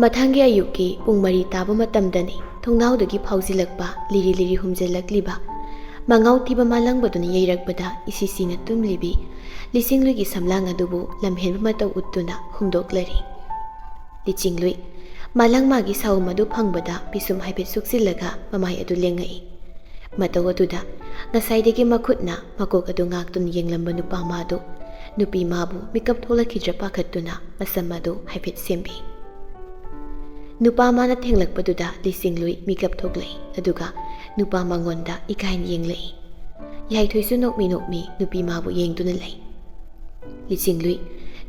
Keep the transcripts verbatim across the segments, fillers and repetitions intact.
ꯃꯊꯪꯒꯤ ꯑꯌꯨꯛꯀꯤ ꯄꯨꯡ ꯃꯔꯤ ꯇꯥꯕ ꯃꯇꯝꯗꯅꯤ ꯊꯣꯡꯅꯥꯎꯗꯒꯤ ꯐꯥꯎꯖꯤꯜꯂꯛꯄ ꯂꯤꯔꯤ ꯂꯤꯔꯤ ꯍꯨꯝꯖꯤꯜꯂꯛꯂꯤꯕ ꯃꯉꯥꯎ ꯊꯤꯕ ꯃꯥꯂꯪꯕꯗꯨꯅ ꯌꯩꯔꯛꯄꯗ ꯏꯁꯤ ꯁꯤꯅ ꯇꯨꯝꯂꯤꯕꯤ ꯂꯤꯆꯤꯡꯂꯨꯏꯒꯤ ꯁꯝꯂꯥꯡ ꯑꯗꯨꯕꯨ ꯂꯝꯍꯦꯟꯕ ꯃꯇꯧ ꯎꯠꯇꯨꯅ ꯍꯨꯝꯗꯣꯛꯂꯔꯤ꯫ ꯂꯤꯆꯤꯡꯂꯨꯏ, ꯃꯥꯂꯪ ꯃꯥꯒꯤ ꯁꯥꯎꯝ ꯑꯗꯨ ꯐꯪꯕꯗ ꯄꯤꯁꯨꯝ ꯍꯥꯏꯐꯦꯠ ꯁꯨꯛꯆꯤꯜꯂꯒ ꯃꯃꯥꯏ ꯑꯗꯨ ꯂꯦꯡꯉꯛꯏ꯫ ꯃꯇꯧ ꯑꯗꯨꯗ ꯉꯁꯥꯏꯗꯒꯤ ꯃꯈꯨꯠꯅ ꯃꯀꯣꯛ ꯑꯗꯨ ꯉꯥꯛꯇꯨꯅ ꯌꯦꯡꯂꯝꯕ ꯅꯨꯄꯥ ꯃꯥꯗꯨ, ꯅꯨꯄꯤ ꯃꯥꯕꯨ ꯃꯤꯀꯞ ꯊꯣꯛꯂꯛꯈꯤꯗ꯭ꯔꯥ ꯄꯥꯈꯠꯇꯨꯅ ꯃꯁꯝ ꯑꯗꯨ ꯍꯥꯏꯐꯦꯠ ꯁꯦꯝꯕꯤ꯫ ꯅꯨꯄꯥ ꯃꯥꯅ ꯊꯦꯡꯂꯛꯄꯗꯨꯗ ꯂꯤꯆꯤꯡꯂꯨꯏ ꯃꯤꯀꯞ ꯊꯣꯛꯂꯛꯏ, ꯑꯗꯨꯒ ꯅꯨꯄꯥ ꯃꯉꯣꯟꯗ ꯏꯀꯥꯏꯅ ꯌꯦꯡꯂꯛꯏ꯫ ꯌꯥꯏꯊꯣꯏꯁꯨ ꯅꯣꯛꯃꯤ ꯅꯣꯛꯃꯤ ꯅꯨꯄꯤ ꯃꯥꯕꯨ ꯌꯦꯡꯗꯨꯅ ꯂꯩ꯫ ꯂꯤꯆꯤꯡꯂꯨꯏ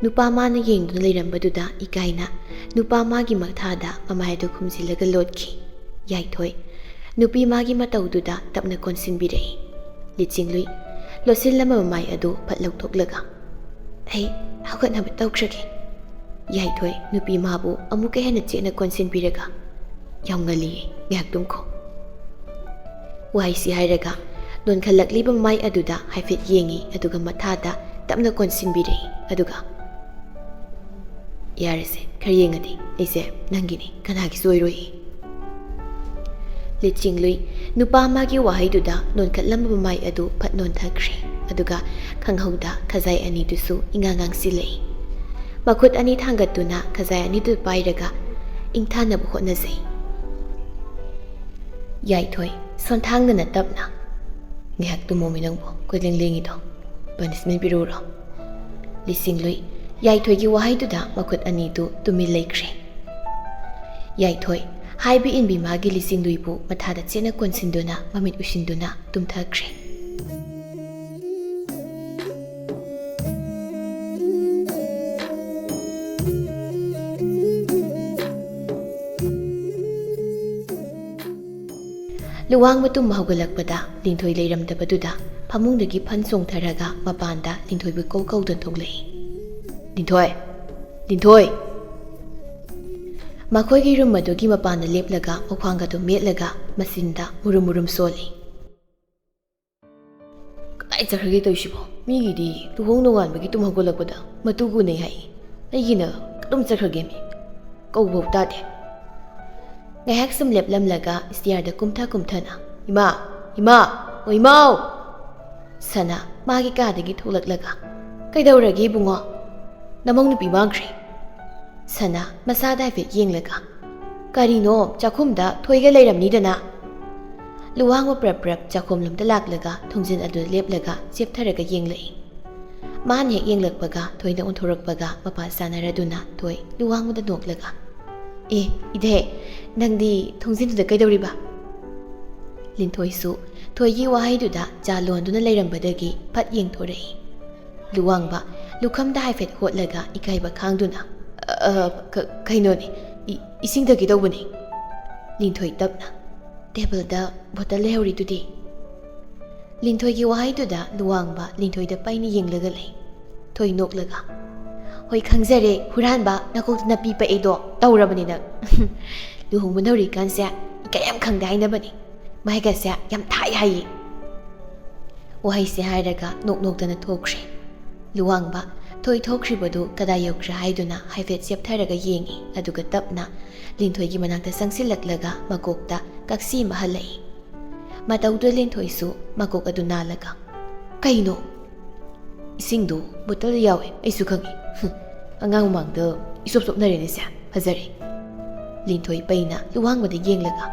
ꯅꯨꯄꯥ ꯃꯥꯅ ꯌꯦꯡꯗꯨꯅ ꯂꯩꯔꯝꯕꯗꯨꯗ ꯏꯀꯥꯏꯅ ꯅꯨꯄꯥ ꯃꯥꯒꯤ ꯃꯈꯥꯗ ꯃꯃꯥꯏ ꯑꯗꯨ ꯈꯨꯝꯖꯤꯜꯂꯒ ꯂꯣꯠꯈꯤ꯫ ꯌꯥꯏꯊꯣꯏ ꯅꯨꯄꯤ ꯃꯥꯒꯤ ꯃꯇꯧꯗꯨꯗ ꯇꯞꯅ ꯀꯣꯟꯁꯤꯟꯕꯤꯔꯛꯏ꯫ ꯂꯤꯆꯤꯡꯂꯨꯏ ꯂꯣꯠꯁꯤꯜꯂꯝꯕ ꯃꯃꯥꯏ ꯑꯗꯨ ꯐꯠ ꯂꯧꯊꯣꯛꯂꯒ, "ꯑꯩ ꯍꯧꯒꯠꯅꯕ ꯇꯧꯈ꯭ꯔꯒꯦ꯫" ꯌꯥꯏꯊꯣꯏ ꯅꯨꯄꯤ ꯃꯥꯕꯨ ꯑꯃꯨꯛꯀ ꯍꯦꯟꯅ ꯆꯦꯠꯅ ꯀꯣꯟꯁꯤꯟꯕꯤꯔꯒ, "ꯌꯥꯝ ꯉꯜꯂꯤꯌꯦ, ꯉꯥꯏꯍꯥꯛ ꯇꯨꯝꯈꯣ꯫" ꯋꯥꯍꯩꯁꯤ ꯍꯥꯏꯔꯒ ꯅꯣꯟꯈꯠꯂꯛꯂꯤꯕ ꯃꯃꯥꯏ ꯑꯗꯨꯗ ꯍꯥꯏꯐꯦꯠ ꯌꯦꯡꯉꯤ, ꯑꯗꯨꯒ ꯃꯊꯥꯗ ꯇꯞꯅ ꯀꯣꯟꯁꯤꯟꯕꯤꯔꯛꯏ, ꯑꯗꯨꯒ, "ꯌꯥꯔꯦꯁꯦ, ꯈꯔ ꯌꯦꯡꯉꯗꯤ ꯑꯩꯁꯦ ꯅꯪꯒꯤꯅꯤ, ꯀꯅꯥꯒꯤꯁꯨ ꯑꯣꯏꯔꯣꯏ꯫" ꯂꯤꯆꯤꯡꯂꯨꯏ ꯅꯨꯄꯥ ꯑꯃꯒꯤ ꯋꯥꯍꯩꯗꯨꯗ ꯅꯣꯟꯈꯠꯂꯝꯕ ꯃꯃꯥꯏ ꯑꯗꯨ ꯐꯠ ꯅꯣꯟꯊꯈ꯭ꯔꯦ, ꯑꯗꯨꯒ ꯈꯪꯍꯧꯗ ꯈꯖꯥꯏ ꯑꯅꯤꯗꯨꯁꯨ ꯏꯉꯥꯡ ꯉꯥꯡꯁꯤꯜꯂꯛꯏ꯫ ꯃꯈꯨꯠ ꯑꯅꯤ ꯊꯥꯡꯒꯠꯇꯨꯅ ꯈꯖꯥꯏ ꯑꯅꯤꯗꯨ ꯄꯥꯏꯔꯒ ꯏꯪꯊꯥꯅꯕ ꯍꯣꯠꯅꯖꯩ꯫ ꯌꯥꯏꯊꯣꯏ ꯁꯣꯟꯊꯥꯡꯗꯅ ꯇꯞꯅ, "ꯉꯥꯏꯍꯥꯛ ꯇꯨꯝꯃꯣꯃꯤ ꯅꯪꯕꯨ, ꯀꯣꯏꯂꯦꯡ ꯂꯦꯡꯉꯤꯗꯣ꯫ ꯄꯅꯤꯁꯃꯦꯟ ꯄꯤꯔꯛꯎꯔꯣ?" ꯂꯤꯆꯤꯡꯂꯨꯏ ꯌꯥꯏꯊꯣꯏꯒꯤ ꯋꯥꯍꯩꯗꯨꯗ ꯃꯈꯨꯠ ꯑꯅꯤꯗꯨ ꯇꯨꯃꯤꯟ ꯂꯩꯈ꯭ꯔꯦ꯫ ꯌꯥꯏꯊꯣꯏ ꯍꯥꯏꯕ ꯏꯟꯕꯤ ꯃꯥꯒꯤ ꯂꯤꯆꯤꯡꯂꯨꯏꯕꯨ ꯃꯊꯥꯗ ꯆꯦꯠꯅ ꯀꯣꯟꯁꯤꯟꯗꯨꯅ ꯃꯃꯤꯠ ꯎꯏꯁꯤꯟꯗꯨꯅ ꯇꯨꯝꯊꯈ꯭ꯔꯦ꯫ ꯂꯨꯋꯥꯡꯕ ꯇꯨꯝꯕ ꯍꯧꯒꯠꯂꯛꯄꯗ ꯂꯤꯟꯊꯣꯏ ꯂꯩꯔꯝꯗꯕꯗꯨꯗ ꯐꯃꯨꯡꯗꯒꯤ ꯐꯟ ꯆꯣꯡꯊꯔꯒ ꯃꯄꯥꯟꯗ ꯂꯤꯟꯊꯣꯏꯕꯨ ꯀꯧ ꯀꯧꯗꯨꯅ ꯊꯣꯛꯂꯛꯏ꯫ "ꯂꯤꯟꯊꯣꯏ! ꯂꯤꯟꯊꯣꯏ!" ꯃꯈꯣꯏꯒꯤ ꯔꯨꯝ ꯑꯗꯨꯒꯤ ꯃꯄꯥꯟꯗ ꯂꯦꯞꯂꯒ ꯃꯈ꯭ꯋꯥꯡꯒꯗꯨ ꯃꯦꯠꯂꯒ ꯃꯆꯤꯟꯗ ꯃꯨꯔꯨꯝ ꯃꯨꯔꯨꯝ ꯁꯣꯜꯂꯤ꯫ "ꯀꯗꯥꯏ ꯆꯠꯈ꯭ꯔꯒꯦ ꯇꯧꯔꯤꯁꯤꯕꯣ? ꯃꯤꯒꯤꯗꯤ ꯂꯨꯍꯣꯡ ꯅꯣꯡꯉꯥꯟꯕꯒꯤ ꯇꯨꯝ ꯍꯧꯒꯠꯂꯛꯄꯗ ꯃꯇꯨ ꯒꯨꯟꯅꯩ ꯍꯥꯏ, ꯑꯩꯒꯤꯅ ꯀꯗꯣꯝ ꯆꯠꯈ꯭ꯔꯒꯦꯃꯤ?" ꯀꯧꯕꯐꯥꯎ ꯇꯥꯗꯦ꯫ ꯉꯥꯏꯍꯥꯛ ꯁꯨꯝ ꯂꯦꯞꯂꯝꯂꯒ ꯁ꯭ꯇꯤꯌꯔꯗ ꯀꯨꯝꯊ ꯀꯨꯝꯊꯅ, "ꯏꯃꯥ! ꯏꯃꯥ! ꯑꯣ ꯏꯃꯥꯎ!" ꯁꯅꯥ ꯃꯥꯒꯤ ꯀꯥꯗꯒꯤ ꯊꯣꯛꯂꯛꯂꯒ, "ꯀꯩꯗꯧꯔꯒꯦ ꯏꯕꯨꯡꯉꯣ? ꯅꯃꯧ ꯅꯨꯄꯤ ꯃꯥꯡꯈ꯭ꯔꯦ?" ꯁꯅꯥ ꯃꯁꯥꯗ ꯍꯥꯏꯐꯦꯠ ꯌꯦꯡꯂꯒ, "ꯀꯔꯤꯅꯣ, ꯆꯥꯛꯈꯨꯝꯗ ꯊꯣꯏꯒ ꯂꯩꯔꯝꯅꯤꯗꯅ?" ꯂꯨꯋꯥꯡꯕ ꯄ꯭ꯔꯞ ꯄ꯭ꯔꯞ ꯆꯥꯛꯈꯨꯝꯂꯣꯝꯗ ꯂꯥꯛꯂꯒ ꯊꯣꯡꯖꯤꯟ ꯑꯗꯨꯗ ꯂꯦꯞꯂꯒ ꯆꯦꯞꯊꯔꯒ ꯌꯦꯡꯂꯛꯏ꯫ ꯃꯥꯅ ꯍꯦꯛ ꯌꯦꯡꯂꯛꯄꯒ ꯊꯣꯏꯅ ꯑꯣꯟꯊꯣꯔꯛꯄꯒ ꯃꯄꯥ ꯆꯥꯅꯔꯗꯨꯅ ꯊꯣꯏ ꯂꯨꯋꯥꯡꯕꯗ ꯅꯣꯛꯂꯒ, "ꯑꯦ, ꯏꯙꯦ, ꯅꯪꯗꯤ ꯊꯣꯡꯖꯤꯟꯗꯨꯗ ꯀꯩꯗꯧꯔꯤꯕ?" ꯂꯤꯟꯊꯣꯏꯁꯨ ꯊꯣꯏꯒꯤ ꯋꯥꯍꯩꯗꯨꯗ ꯆꯥ ꯂꯣꯟꯗꯨꯅ ꯂꯩꯔꯝꯕꯗꯒꯤ ꯐꯠ ꯌꯦꯡꯊꯣꯔꯛꯏ꯫ ꯂꯨꯋꯥꯡꯕ ꯂꯨꯈꯝꯗ ꯍꯥꯏꯐꯦꯠ ꯍꯣꯠꯂꯒ ꯏꯀꯥꯏꯕ ꯈꯥꯡꯗꯨꯅ, "ꯑ, ꯀ-, ꯀꯩꯅꯣꯅꯦ, ꯏ-, ꯏꯁꯤꯡ ꯊꯛꯀꯦ ꯇꯧꯕꯅꯦ꯫" ꯂꯤꯟꯊꯣꯏ ꯇꯞꯅ, "ꯇꯦꯕꯜꯗ ꯕꯣꯇꯜ ꯂꯩꯍꯧꯔꯤꯗꯨꯗꯤ?" ꯂꯤꯟꯊꯣꯏꯒꯤ ꯋꯥꯍꯩꯗꯨꯗ ꯂꯨꯋꯥꯡꯕ ꯂꯤꯟꯊꯣꯏꯗ ꯄꯩꯅ ꯌꯦꯡꯂꯒ ꯂꯩ꯫ ꯊꯣꯏ ꯅꯣꯛꯂꯒ, "ꯍꯣꯏ, ꯈꯪꯖꯔꯦ, ꯍꯨꯔꯥꯟꯕ, ꯅꯀꯣꯛꯇ ꯅꯥꯄꯤ ꯄꯛꯏꯗꯣ ꯇꯧꯔꯕꯅꯤ ꯅꯪ꯫ ꯂꯨꯍꯣꯡꯕ ꯅꯧꯔꯤꯀꯥꯟꯁꯦ ꯏꯀꯥꯏ ꯌꯥꯝ ꯈꯪꯗꯦ ꯍꯥꯏꯅꯕꯅꯤ꯫ ꯃꯥꯏꯒꯁꯦ ꯌꯥꯝ ꯊꯥꯏ ꯍꯥꯏꯌꯦ꯫" ꯋꯥꯍꯩꯁꯦ ꯍꯥꯏꯔꯒ ꯅꯣꯛ ꯅꯣꯛꯇꯅ ꯊꯣꯛꯈ꯭ꯔꯦ꯫ ꯂꯨꯋꯥꯡꯕ ꯊꯣꯏ ꯊꯣꯛꯈ꯭ꯔꯤꯕꯗꯨ ꯀꯗꯥꯏ ꯌꯧꯈ꯭ꯔꯦ ꯍꯥꯏꯗꯨꯅ ꯍꯥꯏꯐꯦꯠ ꯆꯦꯞꯊꯔꯒ ꯌꯦꯡꯉꯤ, ꯑꯗꯨꯒ ꯇꯞꯅ ꯂꯤꯟꯊꯣꯏꯒꯤ ꯃꯅꯥꯛꯇ ꯆꯪꯁꯤꯜꯂꯛꯂꯒ ꯃꯀꯣꯛꯇ ꯀꯛꯁꯤ ꯑꯃ ꯍꯜꯂꯛꯏ꯫ ꯃꯇꯧꯗꯨ ꯂꯤꯟꯊꯣꯏꯁꯨ ꯃꯀꯣꯛ ꯑꯗꯨ ꯅꯥꯜꯂꯒ, "ꯀꯩꯅꯣ?" "ꯏꯁꯤꯡꯗꯨ ꯕꯣꯇꯜꯗ ꯌꯥꯎꯋꯦ, ꯑꯩꯁꯨ ꯈꯪꯉꯤ꯫ ꯍꯨꯝ, ꯑꯉꯥꯡ ꯃꯃꯥꯡꯗ ꯏꯆꯣꯞ ꯆꯣꯞꯅꯔꯦꯅꯦ ꯁꯦ꯫ ꯐꯖꯔꯦ꯫" ꯂꯤꯟꯊꯣꯏ ꯄꯩꯅ ꯂꯨꯋꯥꯡꯕꯗ ꯌꯦꯡꯂꯒ,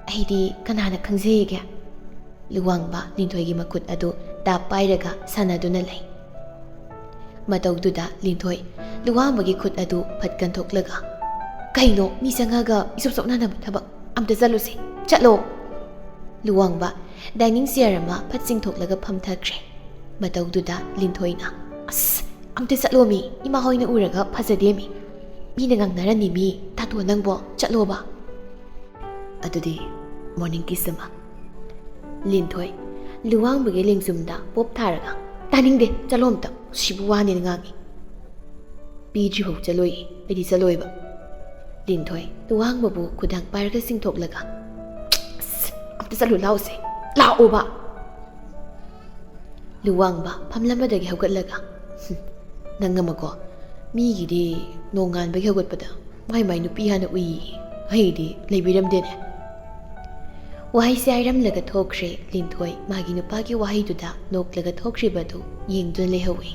"ꯑꯩꯗꯤ ꯀꯅꯥꯅ ꯈꯪꯖꯩꯒꯦ?" ꯂꯨꯋꯥꯡꯕ ꯂꯤꯟꯊꯣꯏꯒꯤ ꯃꯈꯨꯠ ꯑꯗꯨ ꯇꯥꯞ ꯄꯥꯏꯔꯒ ꯁꯥꯟꯅꯗꯨꯅ ꯂꯩ꯫ ꯃꯇꯧꯗꯨꯗ ꯂꯤꯟꯊꯣꯏ ꯂꯨꯋꯥꯡꯕꯒꯤ ꯈꯨꯠ ꯑꯗꯨ ꯐꯠ ꯀꯟꯊꯣꯛꯂꯒ, "ꯀꯩꯅꯣ, ꯃꯤ ꯆꯪꯉꯒ ꯏꯆꯣꯞ ꯆꯣꯞꯅꯅꯕ ꯊꯕꯛ? ꯑꯝꯇ ꯆꯠꯂꯨꯁꯦ, ꯆꯠꯂꯣ!" ꯂꯨꯋꯥꯡꯕ ꯗꯥꯏꯅꯤꯡ ꯆꯤꯌꯔ ꯑꯃ ꯐꯠ ꯆꯤꯡꯊꯣꯛꯂꯒ ꯐꯝꯊꯈ꯭ꯔꯦ꯫ ꯃꯇꯧꯗꯨꯗ ꯂꯤꯟꯊꯣꯏꯅ, "ꯑꯁ, ꯑꯝꯇ ꯆꯠꯂꯣꯃꯤ, ꯏꯃꯥ ꯍꯣꯏꯅ ꯎꯔꯒ ꯐꯖꯗꯦꯃꯤ꯫ ꯃꯤꯅ ꯉꯥꯡꯅꯔꯅꯤꯃꯤ, ꯇꯥꯇꯣꯟ ꯅꯪꯕꯣ, ꯆꯠꯂꯣꯕ꯫" "ꯑꯗꯨꯗꯤ morning kiss ꯑꯃ꯫" ꯂꯤꯟꯊꯣꯏ ꯂꯨꯋꯥꯡꯕꯒꯤ ꯂꯦꯡꯖꯨꯝꯗ ꯄꯣꯞ ꯊꯥꯔꯒ, "ꯇꯥꯅꯤꯡꯗꯦ, ꯆꯠꯂꯣ ꯑꯝꯇ, ꯁꯤꯕꯨ ꯋꯥꯅꯦꯅ ꯉꯥꯡꯉꯤ꯫" "ꯄꯤꯗ꯭ꯔꯤꯐꯥꯎ ꯆꯠꯂꯣꯏꯌꯦ, ꯑꯩꯗꯤ ꯆꯠꯂꯣꯏꯕ꯫" ꯂꯤꯟꯊꯣꯏ ꯂꯨꯋꯥꯡꯕꯕꯨ ꯈꯨꯗꯥꯡ ꯄꯥꯏꯔꯒ ꯆꯤꯡꯊꯣꯛꯂꯒ, "ꯑꯁ, ꯑꯝꯇ ꯆꯠꯂꯨ ꯂꯥꯎꯁꯦ, ꯂꯥꯛꯑꯣꯕ꯫" ꯂꯨꯋꯥꯡꯕ ꯐꯝꯂꯝꯕꯗꯒꯤ ꯍꯧꯒꯠꯂꯒ, "ꯍꯨꯝ, ꯅꯪ ꯑꯃꯀꯣ, ꯃꯤꯒꯤꯗꯤ ꯅꯣꯡꯉꯥꯟꯕꯒꯤ ꯍꯧꯒꯠꯄꯗ "ꯃꯥꯏ ꯃꯥꯏ ꯅꯨꯄꯤ ꯍꯥꯟꯅ ꯎꯏꯌꯦ, ꯑꯩꯗꯤ ꯂꯩꯕꯤꯔꯝꯗꯦꯅꯦ"꯫ ꯋꯥꯍꯩꯁꯦ ꯍꯥꯏꯔꯝꯂꯒ ꯊꯣꯛꯈ꯭ꯔꯦ꯫ ꯂꯤꯟꯊꯣꯏ ꯃꯥꯒꯤ ꯅꯨꯄꯥꯒꯤ ꯋꯥꯍꯩꯗꯨꯗ ꯅꯣꯛꯂꯒ ꯊꯣꯛꯈ꯭ꯔꯤꯕꯗꯨ ꯌꯦꯡꯗꯨꯅ ꯂꯩꯍꯧꯏ꯫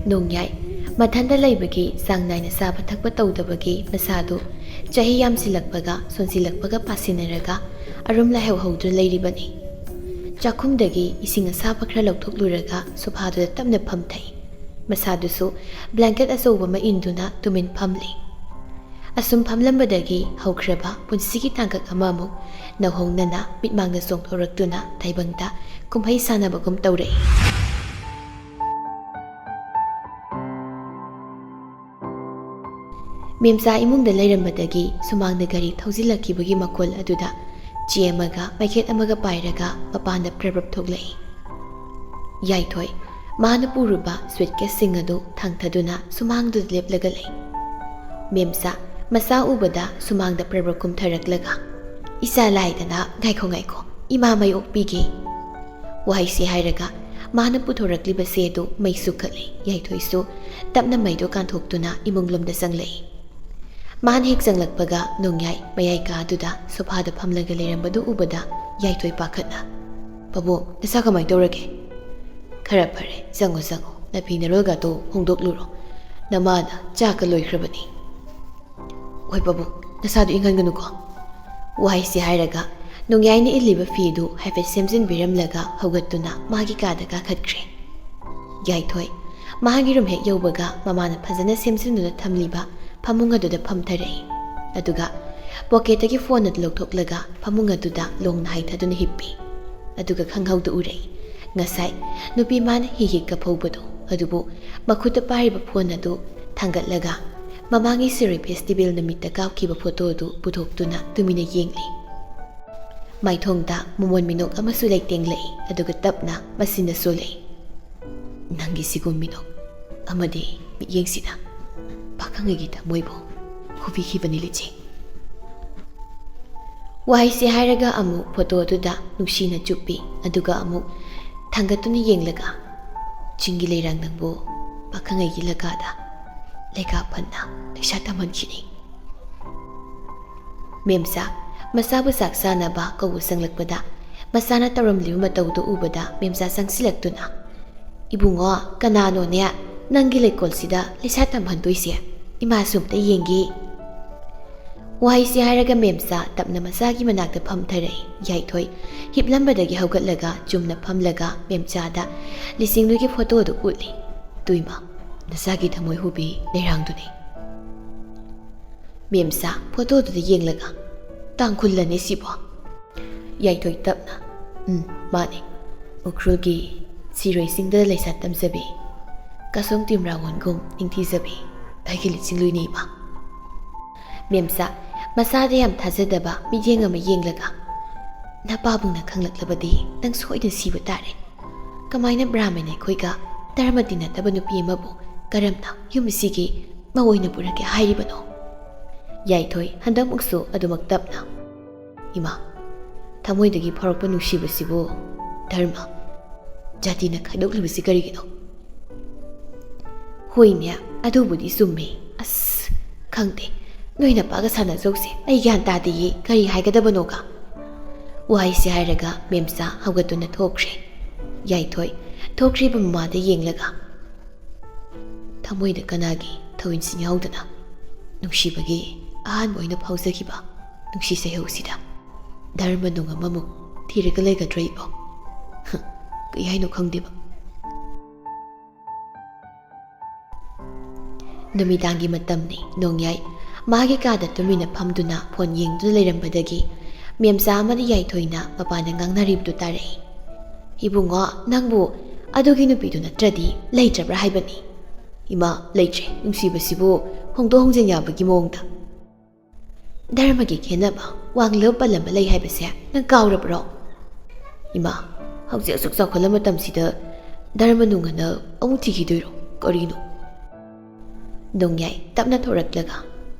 ꯅꯣꯡꯌꯥꯏ꯫ ꯃꯊꯟꯇ ꯂꯩꯕꯒꯤ ꯆꯥꯡ ꯅꯥꯏꯅ ꯆꯥꯕ ꯊꯛꯄ ꯇꯧꯗꯕꯒꯤ ꯃꯁꯥꯗꯨ ꯆꯍꯤ ꯌꯥꯝꯁꯤꯜꯂꯛꯄꯒ ꯁꯣꯟꯁꯤꯜꯂꯛꯄꯒ ꯄꯥꯁꯤꯟꯅꯔꯒ ꯑꯔꯨꯝ ꯂꯥꯏꯍꯧ ꯍꯧꯗꯨꯅ ꯂꯩꯔꯤꯕꯅꯤ꯫ ꯆꯥꯛꯈꯨꯝꯗꯒꯤ ꯏꯁꯤꯡ ꯑꯁꯥꯕ ꯈꯔ ꯂꯧꯊꯣꯛꯂꯨꯔꯒ ꯁꯣꯐꯥꯗꯨꯗ ꯇꯞꯅ ꯐꯝꯊꯩ꯫ ꯃꯁꯥꯗꯨꯁꯨ ꯕ꯭ꯂꯦꯡꯀꯦꯠ ꯑꯆꯧꯕ ꯑꯃ ꯏꯟꯗꯨꯅ ꯇꯨꯃꯤꯟ ꯐꯝꯂꯤ꯫ ꯑꯁꯨꯝ ꯐꯝꯂꯝꯕꯗꯒꯤ ꯍꯧꯈ꯭ꯔꯕ ꯄꯨꯟꯁꯤꯒꯤ ꯇꯥꯡꯀꯛ ꯑꯃꯃꯨꯛ ꯅꯧꯍꯧꯅꯅ ꯃꯤꯠꯃꯥꯡꯗ ꯆꯣꯡꯊꯣꯔꯛꯇꯨꯅ ꯇꯥꯏꯕꯪꯗ ꯀꯨꯝꯍꯩ ꯁꯥꯟꯅꯕꯒꯨꯝ ꯇꯧꯔꯛꯏ꯫ ꯃꯦꯝꯆꯥ ꯏꯃꯨꯡꯗ ꯂꯩꯔꯝꯕꯗꯒꯤ ꯁꯨꯃꯥꯡꯗ ꯒꯥꯔꯤ ꯊꯧꯖꯤꯜꯂꯛꯈꯤꯕꯒꯤ ꯃꯈꯣꯜ ꯑꯗꯨꯗ ꯆꯦ ꯑꯃꯒ ꯃꯩꯈꯦꯠ ꯑꯃꯒ ꯄꯥꯏꯔꯒ ꯃꯄꯥꯟꯗ ꯄ꯭ꯔꯞ ꯄ꯭ꯔꯞ ꯊꯣꯛꯂꯛꯏ꯫ ꯌꯥꯏꯊꯣꯏ, ꯃꯥꯅ ꯄꯨꯔꯨꯕ ꯁꯨꯏꯠꯀꯦꯁꯁꯤꯡ ꯑꯗꯨ ꯊꯥꯡꯊꯗꯨꯅ ꯁꯨꯃꯥꯡꯗꯨꯗ ꯂꯦꯞꯂꯒ ꯂꯩ꯫ ꯃꯦꯝꯆꯥ, ꯃꯆꯥ ꯎꯕꯗ ꯁꯨꯃꯥꯡꯗ ꯄ꯭ꯔꯞ ꯄ꯭ꯔꯞ ꯀꯨꯝꯊꯔꯛꯂꯒ, "ꯏꯆꯥ ꯂꯥꯏꯗꯅ, ꯉꯥꯏꯈꯣ, ꯉꯥꯏꯈꯣ, ꯏꯃꯥ ꯃꯩ ꯑꯣꯛꯄꯤꯒꯦ"꯫ ꯋꯥꯍꯩꯁꯤ ꯍꯥꯏꯔꯒ ꯃꯥꯅ ꯄꯨꯊꯣꯔꯛꯂꯤꯕ ꯆꯦꯗꯨ ꯃꯩ ꯆꯨꯈꯠꯂꯤ꯫ ꯌꯥꯏꯊꯣꯏꯁꯨ ꯇꯞꯅ ꯃꯩꯗꯨ ꯀꯥꯟꯊꯣꯛꯇꯨꯅ ꯏꯃꯨꯡꯂꯣꯝꯗ ꯆꯪꯂꯛꯏ꯫ ꯃꯥꯅ ꯍꯦꯛ ꯆꯪꯂꯛꯄꯒ ꯅꯣꯡꯌꯥꯏ ꯃꯌꯥꯏ ꯀꯥꯗꯨꯗ ꯁꯣꯐꯥꯗ ꯐꯝꯂꯒ ꯂꯩꯔꯝꯕꯗꯨ ꯎꯕꯗ ꯌꯥꯏꯊꯣꯏ ꯄꯥꯈꯠꯅ, "ꯄꯥꯕꯨꯡ, ꯅꯁꯥ ꯀꯃꯥꯏ ꯇꯧꯔꯒꯦ?" "ꯈꯔ ꯐꯔꯦ, ꯆꯪꯉꯣ, ꯆꯪꯉꯣ, ꯅꯐꯤ ꯅꯔꯣꯜꯒꯗꯣ ꯍꯣꯡꯗꯣꯛꯂꯨꯔꯣ, ꯅꯃꯥꯅ ꯆꯥꯛꯀ ꯂꯣꯏꯈ꯭ꯔꯕꯅꯤ"꯫ "ꯍꯣꯏ ꯄꯥꯕꯨꯡ, ꯅꯁꯥꯗꯨ ꯏꯪꯍꯟꯒꯅꯨꯀꯣ"꯫ ꯋꯥꯍꯩꯁꯤ ꯍꯥꯏꯔꯒ ꯅꯣꯡꯌꯥꯏꯅ ꯏꯜꯂꯤꯕ ꯐꯤꯗꯨ ꯍꯥꯏꯐꯦꯠ ꯁꯦꯝꯖꯤꯟꯕꯤꯔꯝꯂꯒ ꯍꯧꯒꯠꯇꯨꯅ ꯃꯥꯒꯤ ꯀꯥꯗ ꯀꯥꯈꯠꯈ꯭ꯔꯦ꯫ ꯌꯥꯏꯊꯣꯏ ꯃꯥꯒꯤ ꯔꯨꯝ ꯍꯦꯛ ꯌꯧꯕꯒ ꯃꯃꯥꯅ ꯐꯖꯅ ꯁꯦꯝꯖꯤꯟꯗꯨꯅ ꯊꯝꯂꯤꯕ ꯐꯃꯨꯡ ꯑꯗꯨꯗ ꯐꯝꯊꯔꯛꯏ꯫ ꯑꯗꯨꯒ ꯄꯣꯀꯦꯠꯇꯒꯤ ꯐꯣꯟ ꯑꯗꯨ ꯂꯧꯊꯣꯛꯂꯒ ꯐꯃꯨꯡ ꯑꯗꯨꯗ ꯂꯣꯡꯅ ꯍꯥꯏꯊꯗꯨꯅ ꯍꯤꯞꯄꯤ꯫ ꯑꯗꯨꯒ ꯈꯪꯍꯧꯗ ꯎꯔꯛꯏ ꯉꯁꯥꯏ ꯅꯨꯄꯤ ꯃꯥꯅ ꯍꯤ ꯍꯦꯛ ꯀꯞꯍꯧꯕꯗꯨ꯫ ꯑꯗꯨꯕꯨ ꯃꯈꯨꯠꯇ ꯄꯥꯏꯔꯤꯕ ꯐꯣꯟ ꯑꯗꯨ ꯊꯥꯡꯒꯠꯂꯒ ꯃꯃꯥꯡꯒꯤ ꯁꯤꯔꯣꯏ ꯐꯦꯁꯇꯤꯚꯦꯜ ꯅꯨꯃꯤꯠꯇ ꯀꯥꯞꯈꯤꯕ ꯐꯣꯇꯣ ꯑꯗꯨ ꯄꯨꯊꯣꯛꯇꯨꯅ ꯇꯨꯃꯤꯟꯅ ꯌꯦꯡꯂꯤ꯫ ꯃꯥꯏꯊꯣꯡꯗ ꯃꯃꯣꯟ ꯃꯤꯅꯣꯛ ꯑꯃꯁꯨ ꯂꯩꯇꯦꯡꯂꯛꯏ, ꯑꯗꯨꯒ ꯇꯞꯅ ꯃꯆꯤꯟꯗ ꯁꯣꯜꯂꯛꯏ, "ꯅꯪꯒꯤ ꯁꯤꯒꯨꯝ ꯃꯤꯅꯣꯛ ꯑꯃꯗꯤ ꯃꯤꯠꯌꯦꯡꯁꯤꯅ ꯄꯥꯈꯪ ꯑꯩꯒꯤ ꯊꯃꯣꯏꯕꯨ ꯍꯨꯕꯤꯈꯤꯕꯅꯤ ꯂꯤꯆꯤ꯫ ꯋꯥꯍꯩꯁꯦ ꯍꯥꯏꯔꯒ ꯑꯃꯨꯛ ꯐꯣꯇꯣꯗꯨꯗ ꯅꯨꯡꯁꯤꯅ ꯆꯨꯞꯄꯤ, ꯑꯗꯨꯒ ꯑꯃꯨꯛ ꯊꯥꯡꯒꯠꯇꯨꯅ ꯌꯦꯡꯂꯒ ꯆꯤꯡꯒꯤ ꯂꯩꯔꯥꯡ ꯅꯪꯕꯨ ꯄꯥꯈꯪ ꯑꯩꯒꯤ ꯂꯒꯥꯗ ꯂꯩꯒꯥ ꯐꯟꯅ ꯂꯩꯁꯥ ꯇꯝꯍꯟꯈꯤꯅꯤ꯫ ꯃꯦꯝꯆꯥ ꯃꯆꯥꯕꯨ ꯆꯥꯛ ꯆꯥꯅꯕ ꯀꯧꯕ ꯆꯪꯂꯛꯄꯗ ꯃꯆꯥꯅ ꯇꯧꯔꯝꯂꯤꯕ ꯃꯇꯧꯗꯨ ꯎꯕꯗ ꯃꯦꯝꯆꯥ ꯆꯪꯁꯤꯜꯂꯛꯇꯨꯅ, "ꯏꯕꯨꯡꯉꯣ, ꯀꯅꯥꯅꯣꯅꯦ ꯅꯪꯒꯤ ꯂꯩꯀꯣꯜꯁꯤꯗ ꯂꯩꯁꯥ ꯇꯝꯍꯟꯗꯣꯏꯁꯦ? ꯏꯃꯥꯁꯨ ꯑꯝꯇ ꯌꯦꯡꯒꯦ꯫" ꯋꯥꯍꯩꯁꯤ ꯍꯥꯏꯔꯒ ꯃꯦꯝꯆꯥ ꯇꯞꯅ ꯃꯆꯥꯒꯤ ꯃꯅꯥꯛꯇ ꯐꯝꯊꯔꯛꯏ꯫ ꯌꯥꯏꯊꯣꯏ ꯍꯤꯞꯂꯝꯕꯗꯒꯤ ꯍꯧꯒꯠꯂꯒ ꯆꯨꯝꯅ ꯐꯝꯂꯒ ꯃꯦꯝꯆꯥꯗ ꯂꯤꯆꯤꯡꯂꯨꯒꯤ ꯐꯣꯇꯣꯗꯨ ꯎꯠꯂꯤ꯫ "ꯇꯨꯏꯃ, ꯅꯆꯥꯒꯤ ꯊꯃꯣꯏ ꯍꯨꯕꯤ ꯂꯩꯔꯥꯡꯗꯨꯅꯤ꯫" ꯃꯦꯝꯆꯥ ꯐꯣꯇꯣꯗꯨꯗ ꯌꯦꯡꯂꯒ, "ꯇꯥꯡꯈꯨꯜꯂꯅꯦ ꯁꯤꯕꯣ?" ꯌꯥꯏꯊꯣꯏ ꯇꯞꯅ, "ꯎꯝ, ꯃꯥꯅꯦ꯫ ꯎꯈ꯭ꯔꯨꯜꯒꯤ ꯁꯤꯔꯣꯏ ꯆꯤꯡꯗ ꯂꯩꯁꯥ ꯇꯝꯖꯕꯤ, ꯀꯁꯣꯡ ꯇꯤꯝꯔꯥꯋꯣꯟꯒꯨꯝ ꯅꯤꯡꯊꯤꯖꯕꯤ ꯑꯩꯒꯤ ꯂꯤꯆꯤꯡꯂꯨꯏꯅꯦ ꯏꯃꯥ꯫" ꯃꯦꯝꯆꯥ ꯃꯆꯥꯗ ꯌꯥꯝ ꯊꯥꯖꯗꯕ ꯃꯤꯠꯌꯦꯡ ꯑꯃ ꯌꯦꯡꯂꯒ, "ꯅꯄꯥꯕꯨꯡꯅ ꯈꯪꯂꯛꯂꯕꯗꯤ ꯅꯪ ꯁꯣꯏꯗꯅ ꯁꯤꯕ ꯇꯥꯔꯦ꯫ ꯀꯃꯥꯏꯅ ꯕ꯭ꯔꯥꯍꯃꯟ ꯑꯩꯈꯣꯏꯒ ꯙꯔꯃ ꯇꯤꯟꯅꯗꯕ ꯅꯨꯄꯤ ꯑꯃꯕꯨ ꯀꯔꯝꯅ ꯌꯨꯝ ꯑꯁꯤꯒꯤ ꯃꯧ ꯑꯣꯏꯅ ꯄꯨꯔꯛꯀꯦ ꯍꯥꯏꯔꯤꯕꯅꯣ?" ꯌꯥꯏꯊꯣꯏ ꯍꯟꯗꯛꯃꯨꯛꯁꯨ ꯑꯗꯨꯃꯛ ꯇꯞꯅ, "ꯏꯃꯥ, ꯊꯃꯣꯏꯗꯒꯤ ꯐꯥꯎꯔꯛꯄ ꯅꯨꯡꯁꯤꯕꯁꯤꯕꯨ ꯙꯔꯃ, ꯖꯥꯇꯤꯅ ꯈꯥꯏꯗꯣꯛꯂꯤꯕꯁꯤ ꯀꯔꯤꯒꯤꯅꯣ?" "ꯍꯣꯏꯅꯦ, ꯑꯗꯨꯕꯨꯗꯤ ꯆꯨꯝꯃꯦ꯫ ꯑꯁ, ꯈꯪꯗꯦ, ꯅꯣꯏ ꯅꯄꯥꯒ ꯁꯥꯟꯅꯖꯧꯁꯦ, ꯑꯩ ꯒ꯭ꯌꯥꯟ ꯇꯥꯗꯦꯌꯦ, ꯀꯔꯤ ꯍꯥꯏꯒꯗꯕꯅꯣꯒ꯫" ꯋꯥꯍꯩꯁꯤ ꯍꯥꯏꯔꯒ ꯃꯦꯝꯆꯥ ꯍꯧꯒꯠꯇꯨꯅ ꯊꯣꯛꯈ꯭ꯔꯦ꯫ ꯌꯥꯏꯊꯣꯏ ꯊꯣꯛꯈ꯭ꯔꯤꯕ ꯃꯃꯥꯗ ꯌꯦꯡꯂꯒ, "ꯊꯃꯣꯏꯗ ꯀꯅꯥꯒꯤ ꯊꯧꯏꯟꯁꯤꯡ ꯌꯥꯎꯗꯅ ꯅꯨꯡꯁꯤꯕꯒꯤ ꯑꯍꯥꯟꯕ ꯑꯣꯏꯅ ꯐꯥꯎꯖꯈꯤꯕ ꯅꯨꯡꯁꯤ ꯁꯩꯍꯧꯁꯤꯗ ꯙꯔꯃ ꯅꯨꯡ ꯑꯃꯃꯨꯛ ꯊꯤꯔꯒ ꯂꯩꯒꯗ꯭ꯔꯥ ꯏꯕꯣ? ꯀꯩ ꯍꯥꯏꯅꯣ ꯈꯪꯗꯦꯕ꯫" ꯅꯨꯃꯤꯗꯥꯡꯒꯤ ꯃꯇꯝꯅꯤ꯫ ꯅꯣꯡꯌꯥꯏ ꯃꯥꯒꯤ ꯀꯥꯗ ꯇꯨꯃꯤꯟꯅ ꯐꯝꯗꯨꯅ ꯐꯣꯟ ꯌꯦꯡꯗꯨꯅ ꯂꯩꯔꯝꯕꯗꯒꯤ ꯃꯦꯝꯆꯥ ꯑꯃꯗꯤ ꯌꯥꯏꯊꯣꯏꯅ ꯃꯄꯥꯟꯗ ꯉꯥꯡꯅꯔꯤꯕꯗꯨ ꯇꯥꯔꯛꯏ꯫ "ꯏꯕꯨꯡꯉꯣ, ꯅꯪꯕꯨ ꯑꯗꯨꯒꯤ ꯅꯨꯄꯤꯗꯨ ꯅꯠꯇ꯭ꯔꯗꯤ ꯂꯩꯇ꯭ꯔꯕ꯭ꯔꯥ ꯍꯥꯏꯕꯅꯤ?" "ꯏꯃꯥ, ꯂꯩꯇ꯭ꯔꯦ꯫ ꯅꯨꯡꯁꯤꯕꯁꯤꯕꯨ ꯍꯣꯡꯗꯣꯛ ꯍꯣꯡꯖꯤꯟ ꯌꯥꯕꯒꯤ ꯃꯑꯣꯡꯗ꯫ ꯙꯔꯃꯒꯤ ꯈꯦꯠꯅꯕ, ꯋꯥꯡꯂꯕ ꯄꯜꯂꯝꯕ ꯂꯩ ꯍꯥꯏꯕꯁꯦ ꯅꯪ ꯀꯥꯎꯔꯕ꯭ꯔꯣ? ꯏꯃꯥ, ꯍꯧꯖꯤꯛ ꯑꯁꯨꯛ ꯆꯥꯎꯈꯠꯂ ꯃꯇꯝꯁꯤꯗ ꯙꯔꯃ ꯅꯨꯡꯉꯅ ꯑꯃꯨꯛ ꯊꯤꯈꯤꯗꯣꯏꯔꯣ? ꯀꯔꯤꯅꯣ?" ꯅꯣꯡꯌꯥꯏ ꯇꯞꯅ ꯊꯣꯔꯛꯂꯒ,